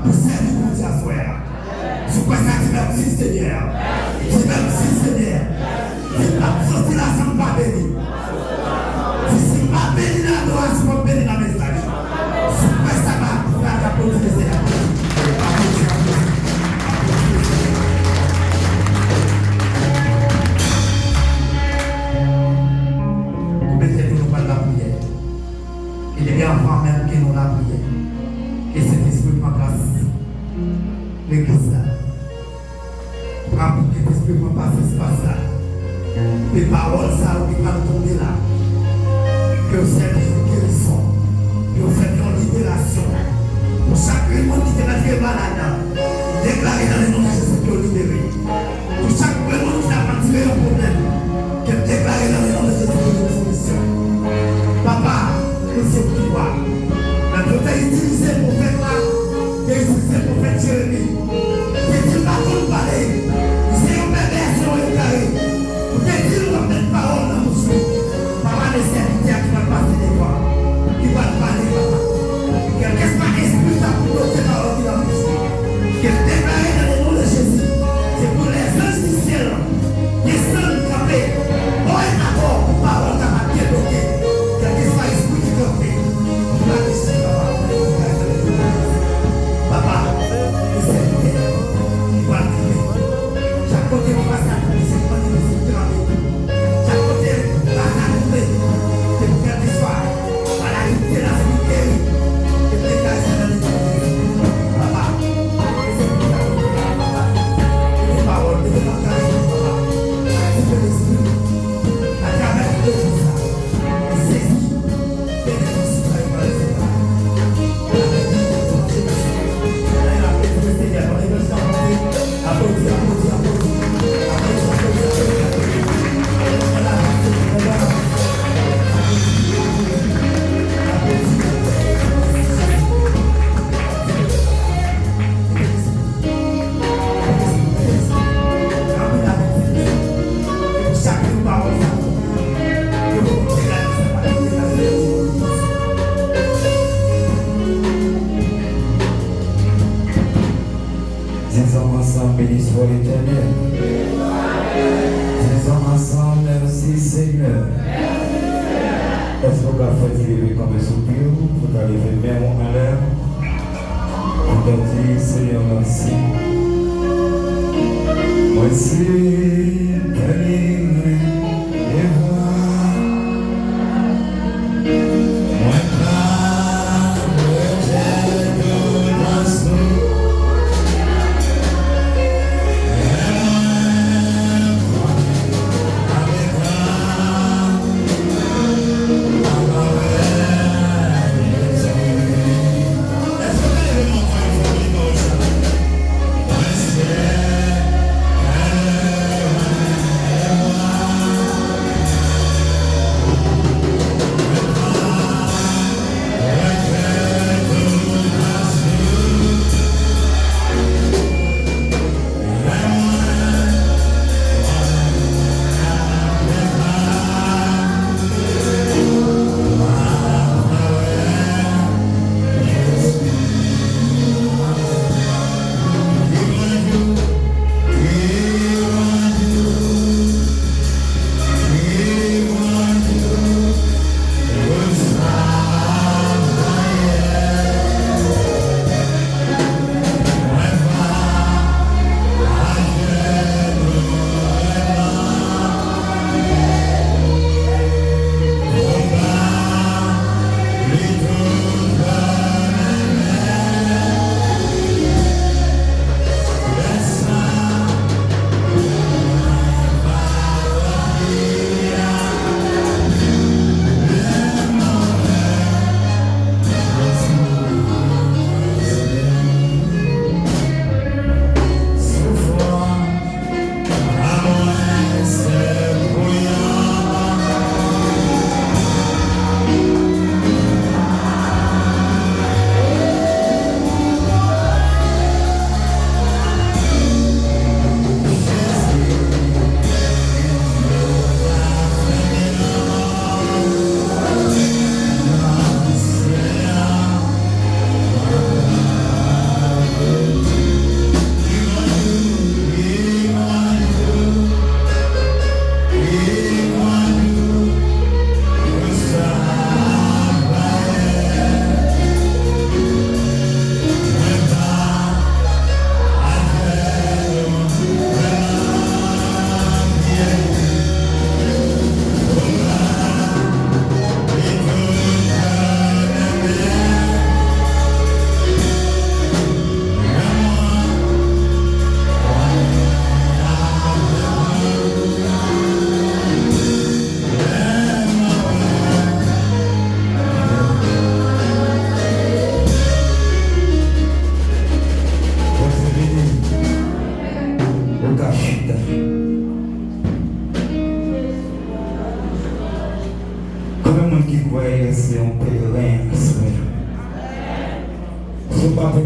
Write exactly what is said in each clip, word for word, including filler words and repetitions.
Pou sèvi Bondye aswè a. Si w kwè sa, di mèsi, Senyè. Di mèsi, Senyè. Di m p ap soti la san m pa beni. Di si m pa beni nan adorasyon, m ap beni nan mesaj. Si w kwè sa, ba, ba, aplodi Senyè. Aplodi, aplodi, aplodi Senyè. Koupe tèt nou, nou pral lapriyè. E depi anvan menm ke nou lapriyè, ke Sentespri pran plas legliz la. Pran pou Sentespri pran plas espas la. Ke pawòl sa yo ki pral tonbe la, ke yo sèvi yon gerison, ke yo sèvi yon liberasyon. Pou chak grenn moun ki te rantre malad, deklare nan le non de Jezi ke yo libere. Pou chak grenn moun ki t ap andire yon pwoblèm, ke m deklare nan le non de Jezi ke yo jwenn solisyon. Papa, nou se ou ki wa. Nan yo te itilize pwofèt la, te itilize pwofèt Jeremi. Te di l pa konn pale. Li se yon bèbè, se yon egare. Ou te di l w ap met pawòl nan bouch li. Papa, men sèvitè a ki pral pase devan, ki pral pale, papa. Kèlkeswa espri sa pou bloke pawòl ki nan bouch li, ke m deklare nan le non de Jezi, se pou lèzanj di syèl desann kanpe bò e abò pou pawòl kapab debloke. Kèlkeswa espri ki kanpe, ki pa deside, papa, papa, men sèvitè ki pral kanpe. Chak kote nou pase a, nou se pran, nou se tranble. Chak kote baz la tonbe, se pou kèlkeswa maladie ki te nan espri geri, ke te ka soti nan non de Jezi. Papa, ke se pou sa nou fè la, papa. Mete pawòl, mete langaj nou, papa. Aktive lespri nou. Atravè legliz la. Sezi. Disons ensemble, béni soit l'Éternel. Disons ensemble, merci Seigneur. Èske w ka fè ti bebe kanpe sou pye w pou ta leve men w anlè? Pou ta di, Senyè, mèsi. Mwen se pèleren devan. Mwen ka rete devan ou.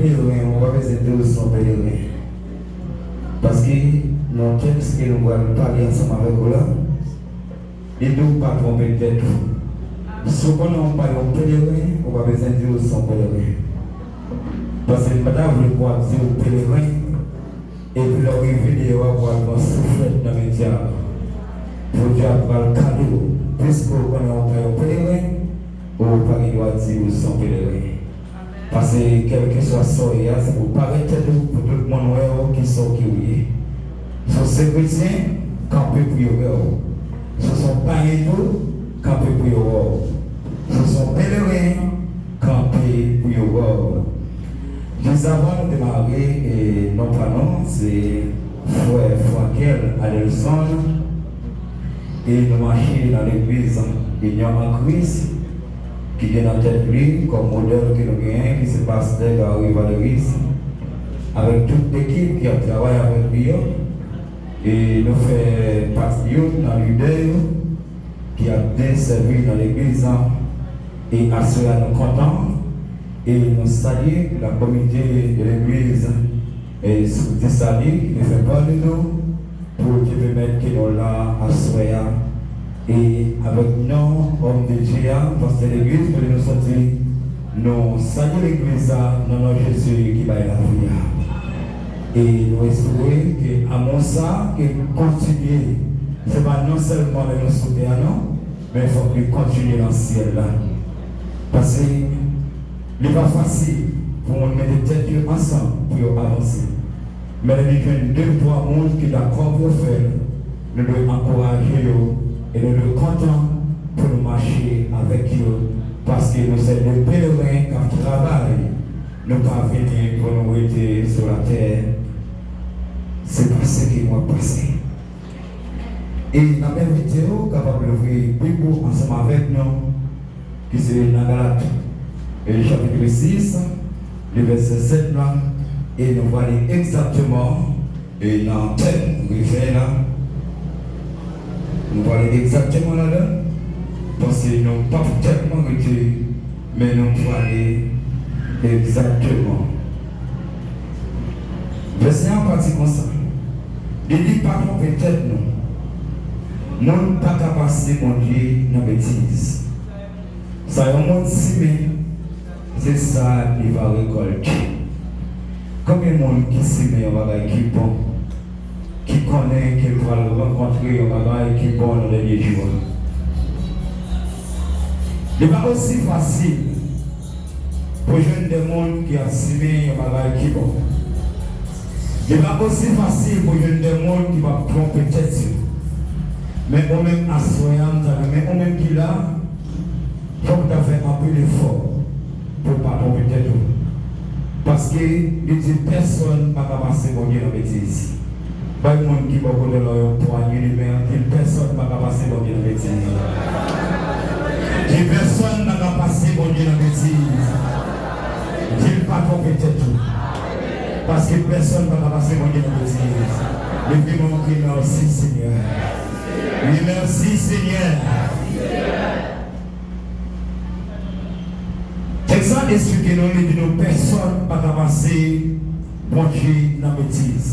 Pèleren, ou pa bezwen di w se yon pèleren. Paske nan tèks ke nou pral pale ansanm avèk ou la, li di w pa twonpe tèt ou. Si w konnen w pa yon pèleren, ou pa bezwen di w se yon pèleren. Paske m pa ta vle pou w ap di w pèleren, epi lè w rive deyò a, pou w al pran souflèt nan men dyab. Pou dyab pral kale w. Piske w konnen w pa yon pèleren, ou pa gen dwa di w se yon pèleren. Paske kèlkeswa sa w ye a, se pou parèt tèt ou, pou tout moun wè w, ki sa w ki w ye. Si w se kretyen, kanpe pou yo wè w. Si w se yon payen tou, kanpe pou yo wè w. Si w se yon pèleren, kanpe pou yo wè w. Jis avan nou demare, e, non pa nou, se frè Frankel Adelson, e nou mache nan legliz Inyon an Kris, ki gen nan tèt li kòm modèl ke nou genyen, ki se pastè Gary Valeris, avèk tout ekip ki ap travay avèk li yo. E nou fè pati youn nan lidè yo ki ap byen sèvi nan legliz lan. E aswè a nou kontan e nou salye la komite de legliz e sou Dessalines ki te fè pati de nou pou te pèmèt ke nou la aswè a. E avèk non òm de Dye a, pastè legliz kote nou soti, nou salye legliz la nan non Jezi ki bay lavi a. E nou espere ke amou sa ke kontinye, se pa non sèlman lè nou sou tè a non, men fòk li kontinye nan syèl la. Paske li pa fasil pou moun mete tèt yo ansanm pou yo avanse. Men lè li jwenn de twa moun ki dakò pou yo fè l, nou dwe ankouraje yo e nou dwe kontan pou nou mache avèk yo, paske nou se de pèleren k ap travay, nou pa vini pou nou rete sou latè. Se pase ke nou ap pase. E n ap envite w kapab louvri Bib ou ansanm avèk nou, ki se nan Galat, e chapit sis, le vèsè sèt la, e nou prale egzakteman, e nan tèm revèy la, nou prale egzakteman ladan, paske nou p ap tèlman rete, men nou prale egzakteman. Vèsè a pati konsa. Li di, pa twonpe tèt nou. Moun pa ka pase Bondye nan betiz. Sa yon moun simen, se sa li va rekòlte. Konbyen moun ki simen yon bagay ki bon, ki konnen ke l pral rankontre yon bagay ki bon nan dènye jou a? Li pa osi fasil pou jwenn de moun ki ap simen yon bagay ki bon. Li pa osi fasil pou jwenn de moun ki p ap twonpe tèt yo. Men ou menm aswè a, m ta renmen ou menm ki la, fòk w ta fè anpil efò pou w pa twonpe tèt ou. Paske li di pèsonn pa ka pase Bondye nan betiz. Bay moun ki bò kote w la yon pwanye de men, di l pèsonn pa ka pase Bondye nan betiz. Di pèsonn pa ka pase Bondye nan betiz. Di l pa twonpe tèt ou. Paske pèsonn pa ka pase Bondye nan betiz. Leve men w, kriye, mèsi Senyè. Wi, mèsi Senyè. Tèks la esplike nou, li di nou pèsonn pa ka pase Bondye nan betiz.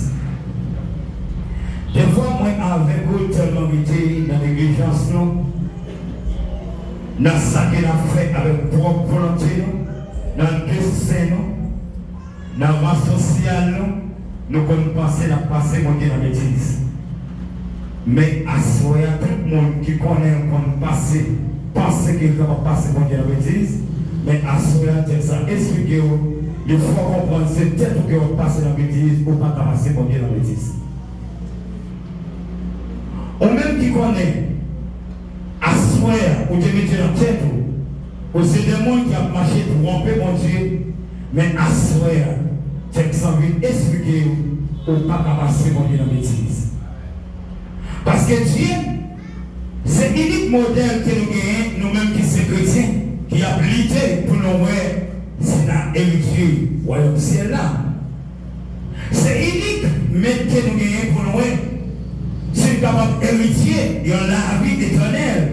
Defwa mwen avèk ou tèlman rete nan neglijans nou, nan sa ke n ap fè avèk pwòp volonte nou, nan desen nou, nan ran sosyal nou, nou konn panse n ap pase Bondye nan betiz. Men aswè a, tout moun ki konnen yo konn pase, panse ke yo kapab pase Bondye nan betiz, men aswè a, tèks la esplike w, li fè w konprann se tèt ou ke w ap pase nan betiz, ou pa ka pase Bondye nan betiz. Ou menm ki konnen, aswè a, ou te mete nan tèt ou, ou se de moun ki ap mache twonpe Bondye, men aswè a, tèks la vin esplike w, ou pa ka pase Bondye nan betiz. Paske Dye, se inik modèl ke nou genyen, nou menm ki se kretyen, ki ap lite pou nou wè si n a eritye wayòm syèl la. Se inik mèt ke nou genyen pou nou wè si n kapab eritye yon lavi etènèl.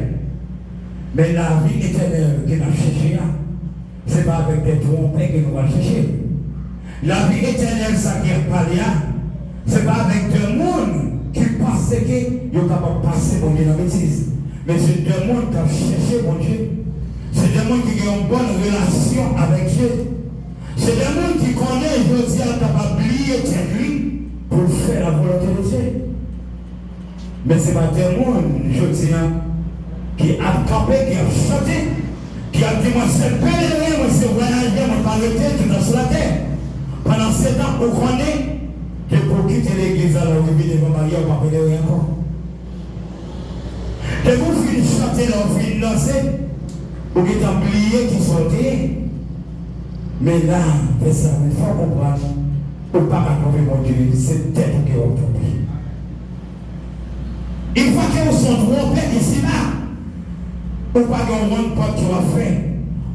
Men lavi etènèl ke n ap chèche a, se pa avèk de twonpè ke nou pral chèche l. Lavi etènèl sa ki ap pale a, se pa avèk de moun ki panse ke yo kapab pase Bondye nan betiz, men se de moun k ap chèche Bondye, se de moun ki gen yon bòn relasyon avèk Dye, se de moun ki konnen jodi a l kapab bliye tèt li pou l fè lavolonte de Dye. Men se pa de moun jodi a ki ap kanpe, ki ap chante, ki ap di, "Mwen se peleren, mwen se vwayajè, mwen pa rete toutan sou latè." Pandan se tan, ou konnen, depi w kite legliz la, lè w rive devan Marya, ou pa peleren ankò. Depi w fin chante, lè w fin danse, ou gentan bliye kisa w te ye. Men la, fè sa, men fò w konprann, ou pa ka twonpe Bondye, se tèt ou ke w ap twonpe. Yon fwa ke w se yon twonpè isi la, ou pa gen yon pòt ke w ap fè.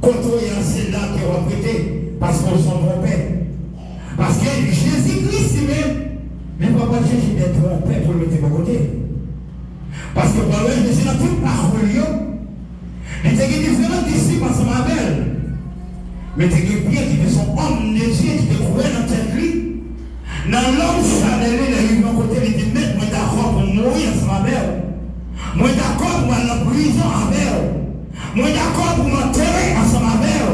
Kote w ye a, se la ke w ap rete, paske w se yon twonpè. Paske Jezi Kris li menm, li pa pral chèche de twonpè pou l mete bò kote l. Paske w pral wè Jezi nan tout pawòl yo, li te gen diferan disip ansanm avè l. Men te gen Pyè ki te se yon òm de Dye, ki te kwè nan tèt li. Nan lòm chanèl li, lè rive yon kote, li di, "Mèt, mwen dakò pou m mouri ansanm avè w. Mwen dakò pou m al nan prizon avè w. Mwen dakò pou m antere ansanm avè w."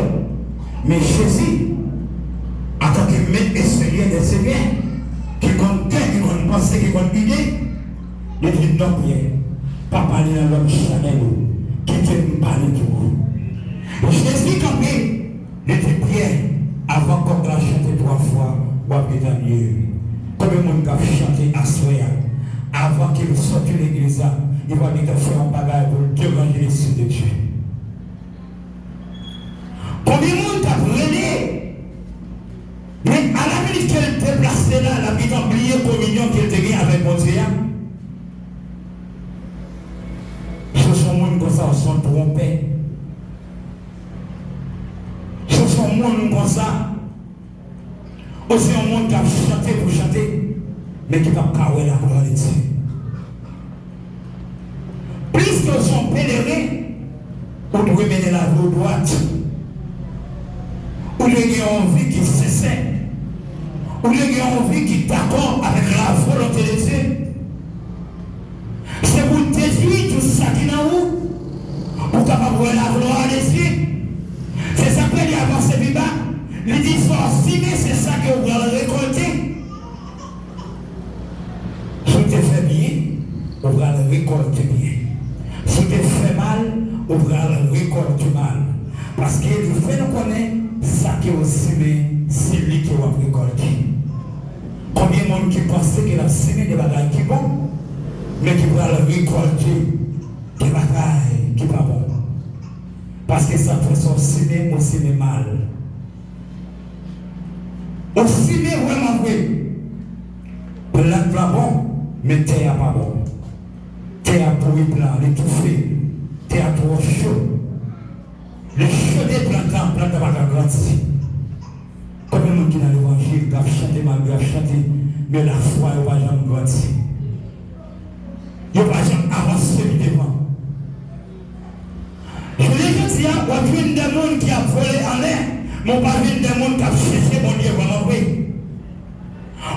Men Jezi, antanke Mèt e Senyè dè senyè, ki konn kè, ki konn panse, ki konn ide, li di, "Non, Pyè, pa pale nan lòm chanèl ou. Kite m pale pou ou." Jezi kanpe, li di, "Pyè, avan kòk la chante twa fwa, w ap gentan miye." Konbyen moun k ap chante aswè a? Avan ke l sòti legliz la, li pral gentan fè yon bagay pou l devanje lespri de Dye. Konbyen moun k ap rele? Men alaminit ke l deplase la, l ap gentan bliye kominyon ke l te gen avèk Bondye a. Si w se yon moun konsa, w se yon twonpè. Si w se yon moun konsa, ou se yon moun k ap chante pou chante, men ki p ap ka wè laglwa de Dye. Pliske w se yon peleren, ou dwe mennen lavi w dwat. Ou dwe gen yon vi ki sensè. Ou dwe gen yon vi ki dakò avèk lavolonte de Dye. Se pou w detwi tout sa ki nan ou, pou w kapab wè laglwa de Dye. Se sa k fè li avanse pi ba, li di, "Sa w simen, se sa ke w pral rekòlte." Si w te fè byen, ou pral rekòlte byen. Si w te fè mal, ou pral rekòlte mal. Paske li fè nou konnen sa ke w simen, se li ke w ap rekòlte. Konbyen moun ki panse ke l ap simen de bagay ki bon, men ki pral rekòlte de bagay ki pa bon? Paske sa fè sa w simen, ou simen mal. Ou simen vrèman vre. Plant la bon, men tè a pa bon. Tè a pouri plant, li toufe. Tè a twò cho. Li chode plant la, plant la pa ka grandi. Konbyen moun ki nan levanjil, k ap chante malgre y ap chante, men lafwa yo pa janm grandi. Yo pa janm avanse pi devan. Jounen jodi a, w ap jwenn de moun ki ap vole anlè, men w pa jwenn de moun k ap chèche Bondye vrèman vre.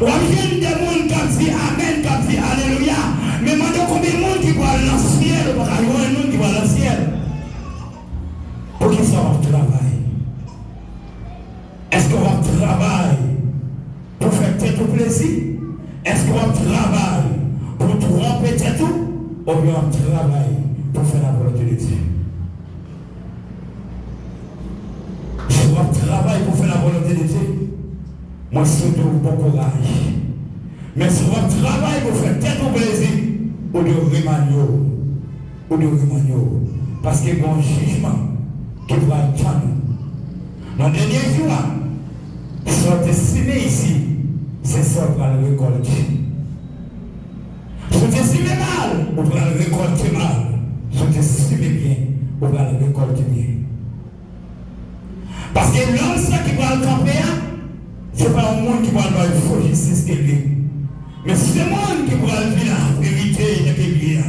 W ap jwenn de moun k ap di amèn, k ap di alelouya, men mande w konbyen moun ki pral nan syèl, ou pa ka jwenn moun ki pral nan syèl. Poukisa w ap travay? Èske w ap travay pou fè tèt ou plezi? Èske w ap travay pou twonpe tèt ou? Oubyen w ap travay pou fè lavolonte de Dye? Si w ap travay pou fè lavolonte de Dye, mwen swete w bon kouraj. Men si w ap travay pou fè tèt ou plezi, ou dwe remanye w. Ou dwe remanye w. Paske gen yon jijman ki pral tann ou. Nan dènye jou a, sa w te simen isi, se sa w pral rekòlte. Si w te simen mal, ou pral rekòlte mal. Si w te simen byen, ou pral rekòlte byen. Paske lòm sa ki pral kanpe a, se pa yon moun ki pral bay fo jistis ke li. Men se moun ki pral di laverite jan ke li ye a.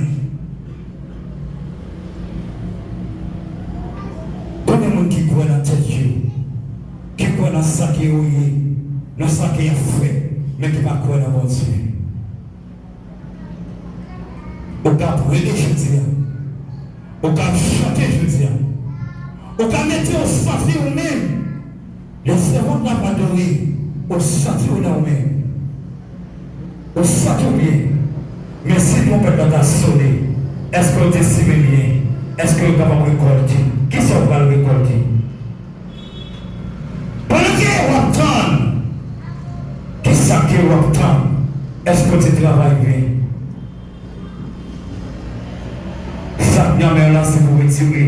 Konbyen moun ki kwè nan tèt yo, ki kwè nan sa ke yo ye, nan sa ke y ap fè, men ki pa kwè nan Bondye. Ou ka prele jodi a. Ou ka chante jodi a. Ou ka mete w santi ou menm. Lè sèvant la ap adore, ou santi w nan ou menm. Ou santi w byen. Men si twonpèt la ta sone, èske w te simen byen? Èske w kapab rekòlte? Kisa w pral rekòlte? Pandan ke w ap tann, kisa ke w ap tann? Èske w te travay byen? Sa k nan men w la, se pou retire,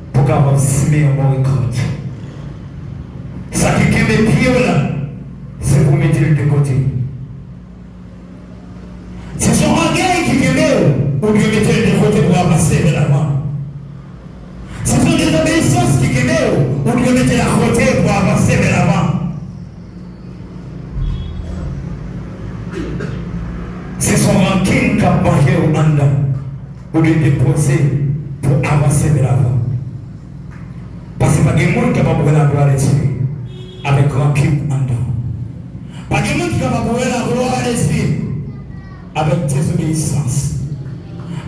pou w kapab simen yon bon rekòt. Sa ki kenbe pye w la, se pou w mete l de kote. Si se yon ògèy ki kenbe w, ou dwe mete l de kote pou w avanse vè lavan. Si se yon dezobeyisans ki kenbe w, ou dwe mete l akote pou w avanse vè lavan. Si se yon rankin k ap manje w anndan, ou dwe depoze pou w avanse vè lavan. Paske pa gen moun ki kapab wè laglwa de Dye avèk rankin anndan. Pa gen moun ki kapab wè laglwa de Dye avèk dezobeyisans.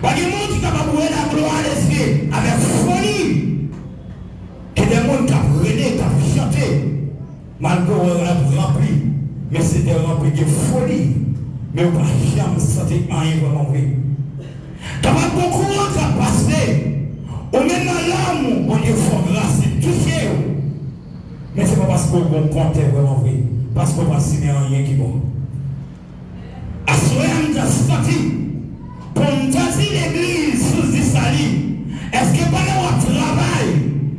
Pa gen moun ki kapab wè laglwa de Dye avèk foli. Gen de moun k ap rele, k ap chante, malgre w wè y ap ranpli, men se de ranpli de foli, men yo pa janm santi anyen vrèman vre. Kapab gon kouran k ap pase, ou menm nan lèm ou, Bondye fè w gras, li touche w. Men se pa paske w gon kontè vrèman vre, paske w pa simen anyen ki bon. Aswè a, m ta santi pou m ta di legliz sou di sali, èske pandan w ap travay,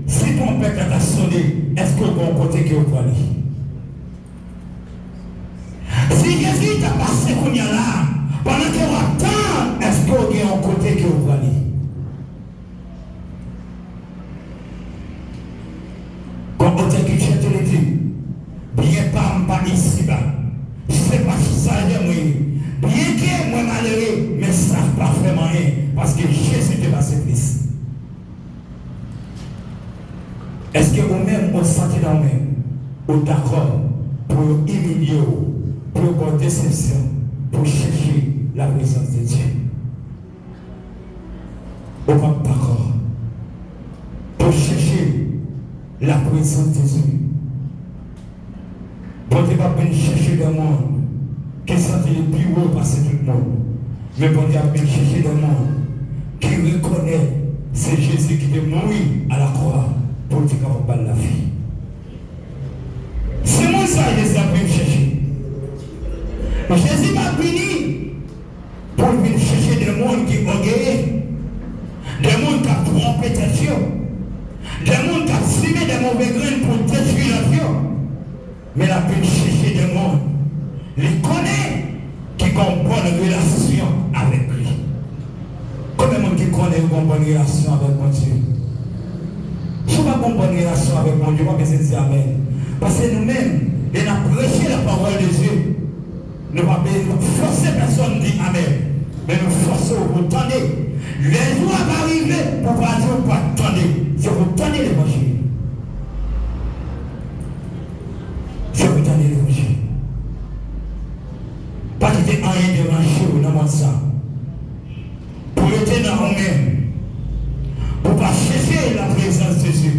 si twonpèt la ta sone, èske w gon kote ke w prale? Si Jezi ta pase kounye a la, pandan ke w ap tann, èske w gen yon kote ke w prale? Kon otè kilti a te di, byen pa m pa isiba, se pa sajè mwen ye. Byenke mwen malere, men sa pa fè m anyen, paske Jezi te pase plis. Èske ou menm ou santi nan ou menm, ou dakò pou yo imilye w, pou yo ba w desepsyon, pou w chèche laprezans de Dye? Ou p ap dakò pou w chèche laprezans de Dye? Bondye p ap vin chèche de moun ki santi li pi wo pase tout moun. Men Bondye ap vin chèche de moun ki rekonèt se Jezi ki te mouri a lakwa pou l te kapab ba l lavi. Se moun sa a Jezi ap vin chèche. Jezi p ap vini pou l vin chèche de moun ki ògeye, de moun k ap twonpe tèt yo, de moun k ap simen de move grenn pou detwi lòt yo. Men l ap vin chèche de moun li konnen ki gen yon bòn relasyon avèk li. Konbyen moun ki konnen yo gen yon bòn relasyon avèk Bondye? Si w pa gen yon bòn relasyon avèk Bondye, w pa bezwen di amèn. Paske nou menm, lè n ap preche la parole de Dieu, nou pa bezwen fòse pèsonn di amèn, men nou fòse w pou w tande. Lè jou a va rive pou w pa di w pa t tande, se pou w tande levanjil. Se pou w tande levanjil. Pa kite anyen deranje w nan mond sa. Pou rete nan ou menm. Pou pa chèche laprezans de Dye.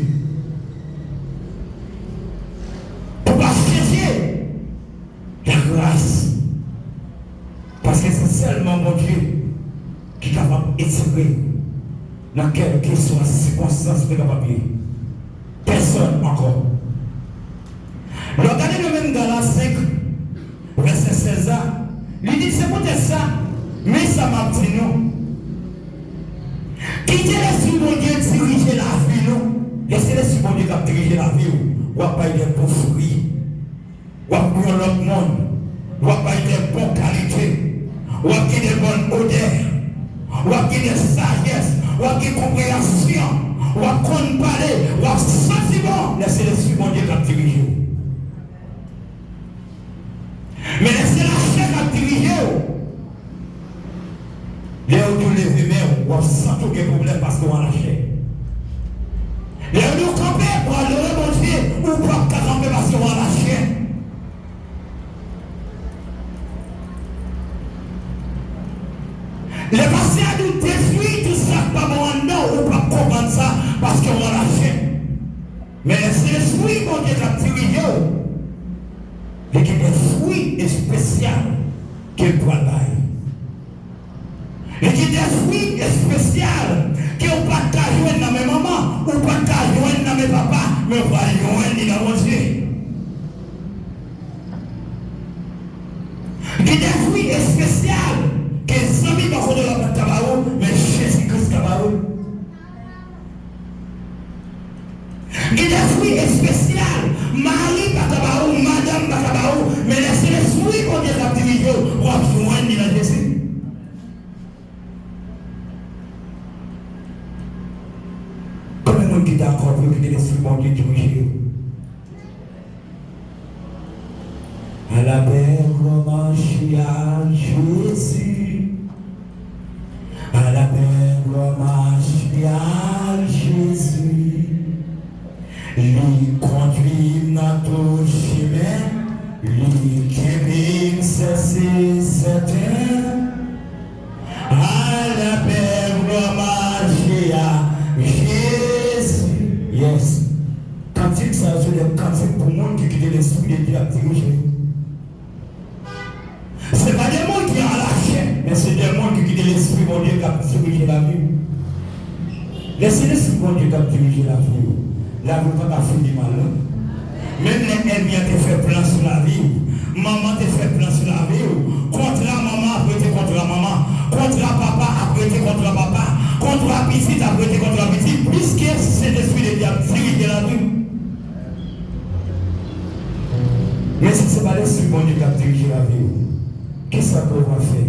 Pou pa chèche lagras. Paske se sèlman Bondye ki kapab etire nan kèlkeswa sikonstans nou kapab ye. Pèsòn ankò. Lè w gade nan menm Gala senk, vèsè sèz la, li di, se poutèt sa, men sa m ap di nou, kite Lespri Bondye dirije lavi nou. Lè se Lespri Bondye k ap dirije lavi w, w ap bay de bon fwi. W ap yon lòt moun. W ap bay de bon kalite. W ap gen de bòn odè. W ap gen de sajès. W ap gen konpreyansyon. W ap konn pale. W ap santi bon lè se Lespri Bondye k ap dirije w. Men lè se lachè k ap dirije w, lè yo di w leve men w, w ap santi w gen pwoblèm paske w an lachè. Lè yo di w kanpe pou adore Bondye, ou p ap ka kanpe paske w an lachè. Lè pastè a di w detwi tout sa k pa bon anndan w, ou p ap konprann sa, paske w nan lachè. Men lè se Lespri Bondye k ap dirije w, li gen de fwi espesyal ke l pral bay. Li gen de fwi espesyal ke w pa t ka jwenn nan men manman, ou pa t ka jwenn nan men papa, men w pral jwenn li nan Bondye. Gen de fwi espesyal ke zanmi bò kote w la pa t ka ba ou, men Jezi Kris ka ba ou. Gen de fwi espesyal mari pa ka ba ou, madanm pa ka ba ou, men lè se Lespri Bondye k ap dirije w, w ap jwenn li nan Jezi. Konbyen moun ki dakò pou yo kite Lespri Bondye dirije yo? À la belle gloire Machiav Jésus. À la belle gloire Machiav Jésus. Li kondwi m nan tout chimen, li kenbe m sèten, sèten. À la belle gloire Machiav Jésus. Yes. Kantik sa yo se de kantik pou moun ki kite Lespri de Dye ap dirije yo. Se pa de moun ki an lachè, men se de moun ki kite Lespri Bondye k ap dirije lavi w. Lè se Lespri Bondye k ap dirije lavi w, lavi w pa ka fini mal, non. Menm lè ènmi an te fè plan sou lavi w, manman te fè plan sou lavi w, kontra manman ap rete kontra manman, kontra papa ap rete kontra papa, kontra pitit ap rete kontra pitit, piske Sentespri de Dye ap dirije lavi w. Men si se pa Lespri Bondye k ap dirije lavi w, kisa ke w va fè?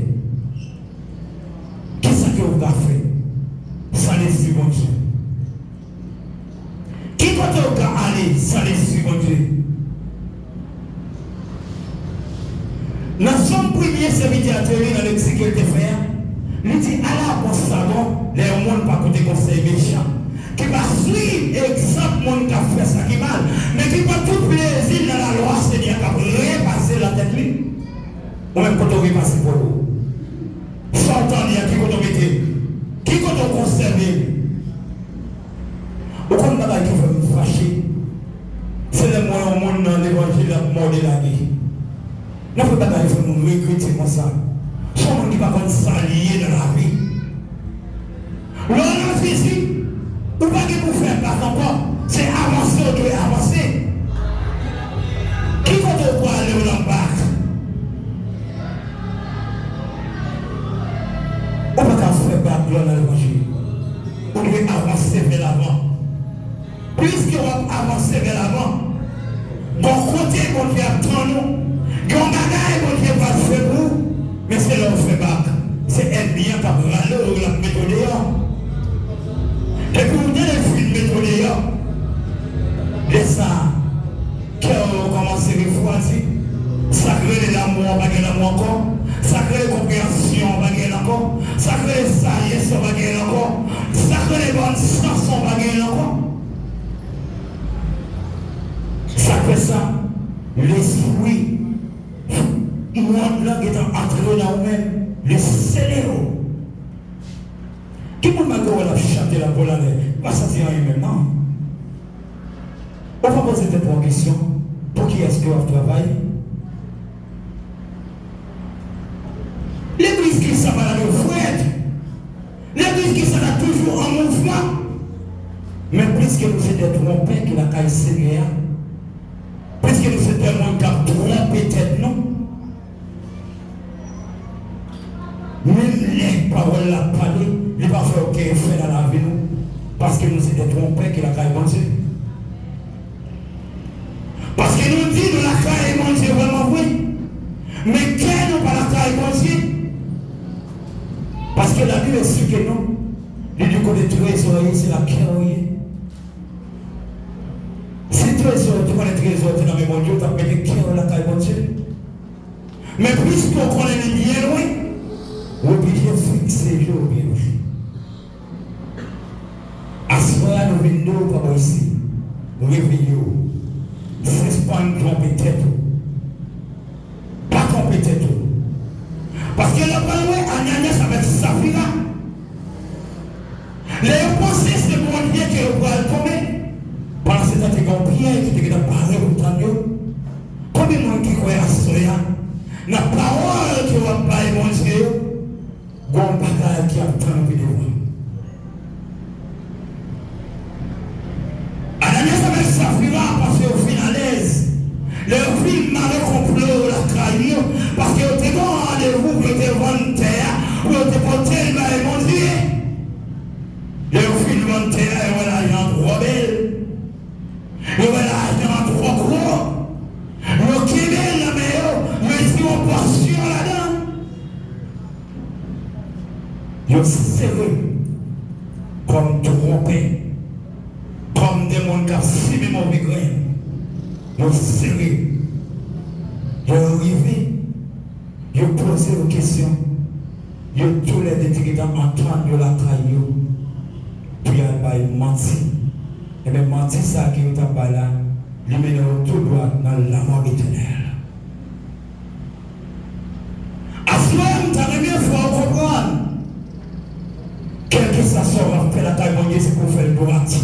Kisa ke w ka fè san Lespri Bondye? Ki kote w ka ale san Lespri Bondye? Nan Sòm premye sèvitè a te li nan lektik ke l te fè a, li di, ala bon sa bon lè yon moun pa koute konsèy mechan, ki pa swiv egzanp moun k ap fè sa ki mal, men ki pran tout plezi l nan lalwa Senyè a k ap repase l nan tèt li. Ou menm kote w repase kò w? Sa w tande a, ki kote w mete l? Ki kote w konsève l? Ou konn bagay ki fè m fache? Se lè m wè yon moun nan levanjil ap mòde lage. Nan fè bagay fè moun regrete konsa. Se yon moun ki pa konn sa l ye nan lavi. Lè w nan Jezi, ou pa gen pou fè bak ankò. Se avanse w dwe avanse. Ki kote w prale w nan bak? Ou pa ka fè bak lè w nan levanjil. Ou dwe avanse vè lavan. Plis ke w ap avanse vè lavan, gon kote Bondye ap tann ou, gen yon bagay Bondye pral fè pou ou, men se lè w fè bak, se ènmi an k ap rale w, l ap mete w deyò. Depi w tande l fin mete w deyò, lè sa a, kè w yo kòmanse refwadi. Sa k rele lanmou an pa gen lanmou ankò. Sa k rele konpreyansyon an pa gen l ankò. Sa k rele sajès an pa gen l ankò. Sa k rele bòn sans an pa gen l ankò. Sa k fè sa? Lespri mond lan gentan antre nan ou menm. Li sele w. Gen moun malgre w wè l ap chante, l ap vole anlè, li pa santi anyen menm, non. Ou pa poze tèt ou yon kesyon, pou kiyès ke w ap travay? Legliz ki sa pa la nou frèt. Legliz ki sa la toujou an mouvman. Men pliske nou se de twonpè ki lakay Senyè a, pliske nou se de moun k ap twonpe tèt nou, menm lè pawòl la ap pale, li pa fè okenn efè nan lavi nou, paske nou se de twonpè ki lakay Bondye. Paske nou di nou lakay Bondye vrèman vre, men kè nou pa lakay Bondye. Paske Labib eksplike nou, li di kote trezò w ye, se la kè w ye. Si trezò, w te konnen trezò te nan men Bondye, w t ap mete kè w lakay Bondye. Men piske w konnen li byen lwen, w oblije fikse je w byen lwen. Aswè a, nou vin di w pa bò isi. Reveye w. Sispann twonpe tèt ou. Pa twonpe tèt ou. Paske lè w pral wè Ananyas avèk Safira, lè yo panse se Bondye ke yo pral tonbe, pandan se tan te gen yon pyèj ki te gentan pare pou tann yo. Konbyen moun ki kwè aswè a, nan pawòl ke w ap bay Bondye yo, gon bagay ki ap tann ou pi devan? Ananyas avèk Safira panse yo fin alèz lè yo fin mare konplo yo lakay yo, paske yo te gen yon randevou pou yo te vann tè a, pou yo te pote l bay Bondye. Lè yo fin vann tè a, yo wè lajan an twò bèl. Yo wè lajan an twò gwo. Yo kenbe l nan men yo, yo di yon pòsyon ladan. Yo sere kòm twonpè, kòm de moun k ap simen move grenn. Yo sere. Lè yo rive, yo poze yo kesyon. Yo toulède te gentan antann yo lakay yo pou y al bay manti. Ebyen, manti sa a ke yo t ap bay la, li mennen yo tou dwat nan lanmò etènèl. Aswè a, m ta renmen fè w konprann, kèlkeswa sa w ap fè lakay Bondye, se pou w fè l dwat.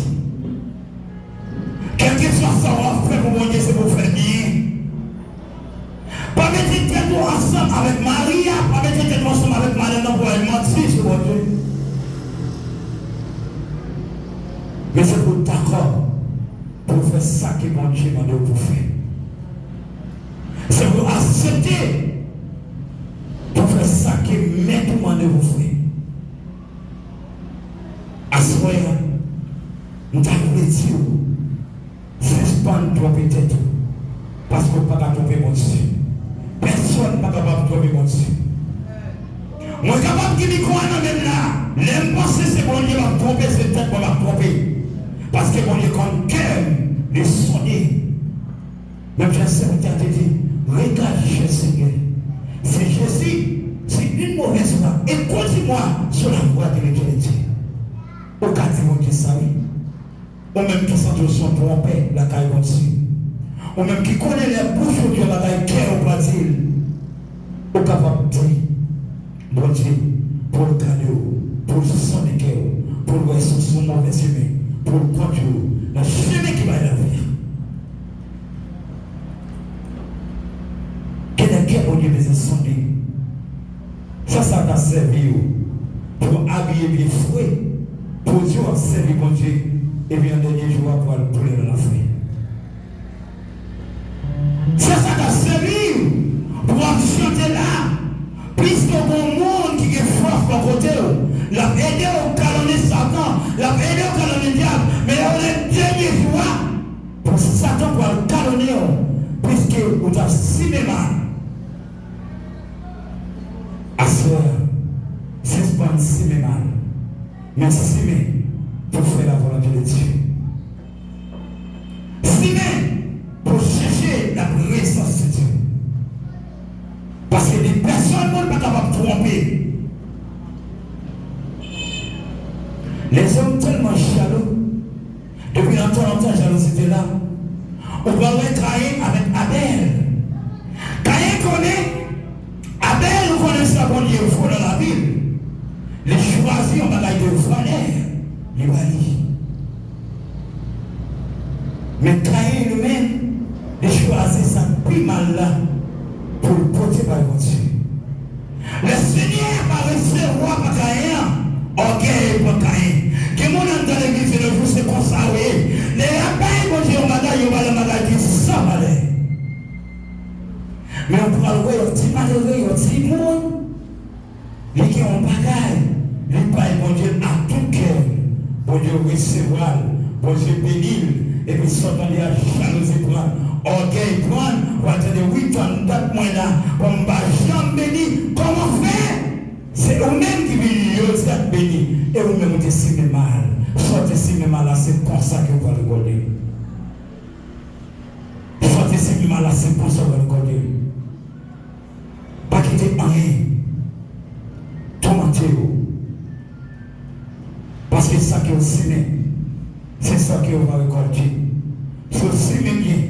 Kèlkeswa sa w ap fè pou Bondye, se pou w fè l byen. Pa mete tèt ou ansanm avèk mari a, pa mete tèt ou ansanm avèk madanm nan pou w al manti sou Bondye. Men se pou w dakò pou w fè sa ke Bondye mande w pou w fè. Se pou w aksepte pou w fè sa ke mèt ou mande w pou w fè. Aswè a, m ta vle di w, sispann twonpe tèt ou, paske w pa ka twonpe Bondye. Pèsonn pa kapab twonpe Bondye. Mwen kapab gen mikwo a nan men m la, lè m panse se Bondye m ap twonpe, se tèt mwen m ap twonpe. Paske Bondye konn kè m, li sonde. Menm jan sèvitè a te di, regarde, cher Seigneur, si Jésus, si une mauvaise voix, écoute-moi sur la voie de l'éternité. Ou ka di Bondye sa, wi. Ou menm ki santi w se yon twonpè lakay Bondye. Ou menm ki konnen lè bouch ou di yon bagay, kè ou pa di l. Ou kapab di Bondye pou l gade w, pou l sonde kè w, pou l wè si w sou move chemen, pou l kondui w nan chemen ki bay lavi a. Genlè kè Bondye bezwen sonde. Sa, sa ta sèvi w pou w abiye byen fre, pou w di w ap sèvi Bondye, epi nan dènye jou a pou w al boule nan lanfè. Sa, sa ta sèvi w pou w ap chante la, piske w gon moun ki gen fòs bò kote w, l ap ede w kalonnen Satan, l ap ede w kalonnen dyab, men yo lè dènye jou a, pou Satan pral kalonnen w, piske ou t ap simen mal. Aswè a, sispann simen mal, men simen pou fè la volonté de Dieu. Simen pou chèche la présence de Dieu. Paske de pèsonn moun pa kapab twonpe. Lèzòm tèlman jalou. Depi nan tan lontan, jalouzi te la. Ou pral wè Kayen avèk Abèl. Kayen konnen Abèl, ou konnen sa Bondye voye nan lavi l. Li chwazi yon bagay de valè, li ba li. Men Kayen, li menm, li chwazi sa k pi mal la pou l pote bay Bondye. Lesenyè pa resevwa pa Kayen an, ògèy pran Kayen. Gen moun anndan legliz de nos jours, se konsa yo ye. Lè y ap bay Bondye yon bagay, yo ba l yon bagay ki san valè. Men ou pral wè yon ti malere, yon timoun, li gen yon bagay, li bay Bondye ak tout kè l. Bondye resevwa l, Bondye beni l, epi sa w tande a, jalouzi pran l, ògèy pran l, w a tande, wi, tann dat mwen la, bon, m pa janm beni, kòman fè? Se ou menm ki vini, yo di ak beni, e ou menm ou te simen mal. Sa w te simen mal la, se konsa ke w pral rekòlte l. Sa w te simen mal la, se konsa w pral rekòlte l. Pa kite anyen toumante w. Paske sa ke w simen, se sa ke w va rekòlte. Si w simen byen,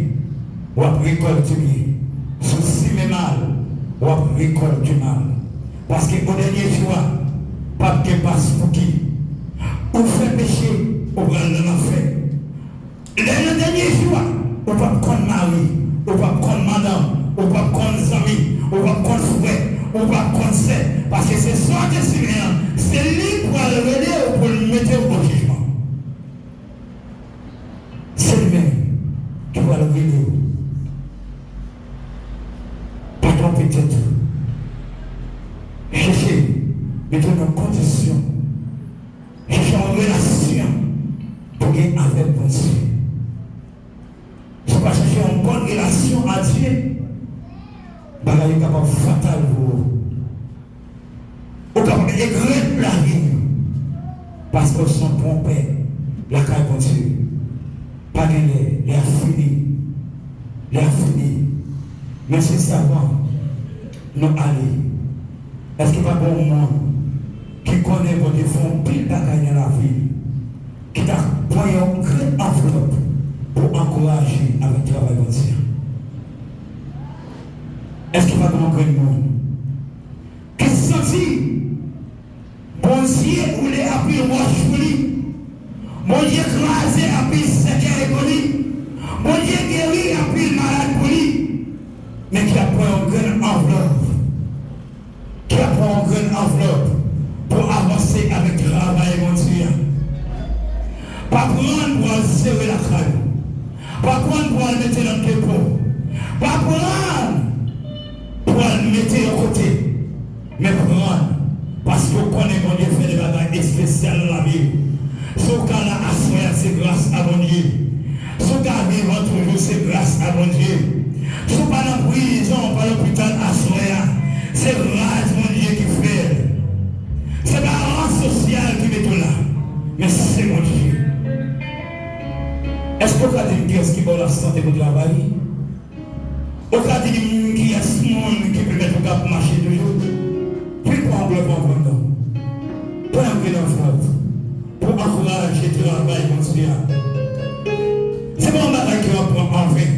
w ap rekòlte byen. Si w simen mal, w ap rekòlte mal. Paske o dènye jou a, p ap gen pas pou ki. Ou fè peche, ou pral nan lanfè. Lè nan dènye jou a, ou p ap konn mari, ou p ap konn madanm, ou p ap konn zanmi, ou p ap konn frè, ou p ap konn sè. Paske se sa w te simen an, se li k pral rele w pou l mete w o jijman. Se li menm ki pral rele w. Pa twonpe tèt ou. Chèche mete w nan kondisyon. Chèche yon relasyon pou gen avèk Bondye. Si w pa chèche yon bòn relasyon a Dye, bagay yo kapab fatal pou ou. Ou kapab egrèt lavi w paske w se yon twonpè lakay Bondye. Pa gen lè, lè a fini. Lè a fini. Men se savan nou ale. Èske pa gen yon moun ki konnen Bondye fè yon pil bagay nan lavi l, ki ta pran yon grenn anvlòp pou ankouraje avèk travay Bondye a? Èske pa gen yon grenn moun ki santi Bondye woule anpil wòch pou li. Bondye kraze anpil sèkèy pou li. Bondye geri anpil malad pou li. Men ki ap pran yon grenn anvlòp. Ki ap pran yon grenn anvlòp pou avanse avèk travay Bondye a. Pa pran l pou al sere lakay ou. Pa pran l pou al mete nan depo. Pa pran l pou al mete yon kote. Men pran l, paske w konnen Bondye fè de bagay espesyal nan lavi w. Si w ka la aswè a, se gras a Bondye. Si w ka vivan toujou, se gras a Bondye. Si w pa nan prizon, w pa lopital aswè a, se gras Bondye ki fè l. Se pa rans sosyal ki mete w la, men se Bondye. Èske w ka di m kiyès ki ba w lasante pou travay? Ou ka di m kiyès moun ki pèmèt ou kab mache toujou? Vin pran anvlòp ou pran non. Pran yon grenn anvlòp pou ankouraje travay Bondye a. Se pa yon bagay ke w ap pran anven.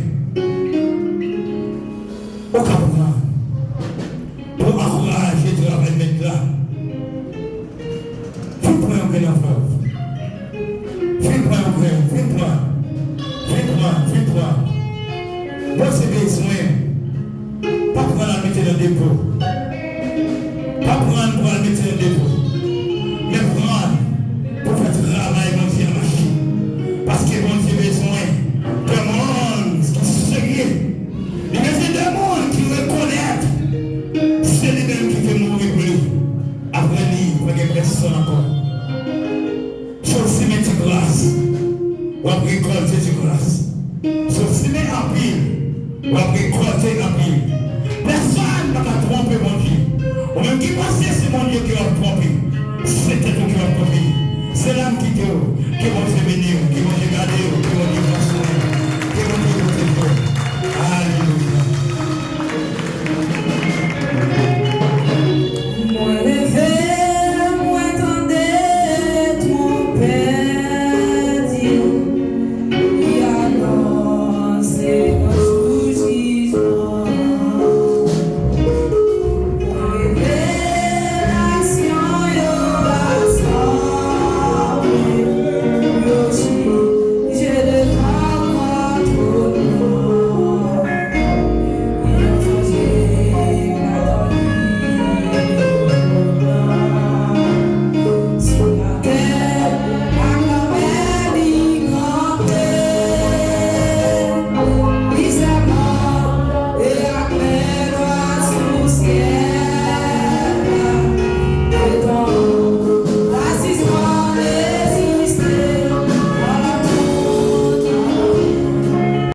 Ou ka pran pou ankouraje travay Mèt la. Vin pran yon grenn anvlòp. Vin pran yon grenn, vin pran. Vin pran, vin pran. Bondye bezwen. Pa pran l al mete nan depo. Pa pran l pou al mete nan depo. Men pran l pou fè travay Bondye a mache. Paske Bondye bezwen de moun ki serye. Li bezwen de moun ki rekonèt se li menm ki te mouri pou li. Apre li, pa gen pèsonn ankò. Si w simen ti gras, w ap rekòlte ti gras. Si w simen anpil, w ap rekòlte anpil. Pèsonn pa ka twonpe Bondye. Ou menm ki panse se Bondye ke w ap twonpe, se tèt ou ke w ap twonpe. Se la m kite w. Ke Bondye beni w, ke Bondye gade w, ke Bondye pran swen w.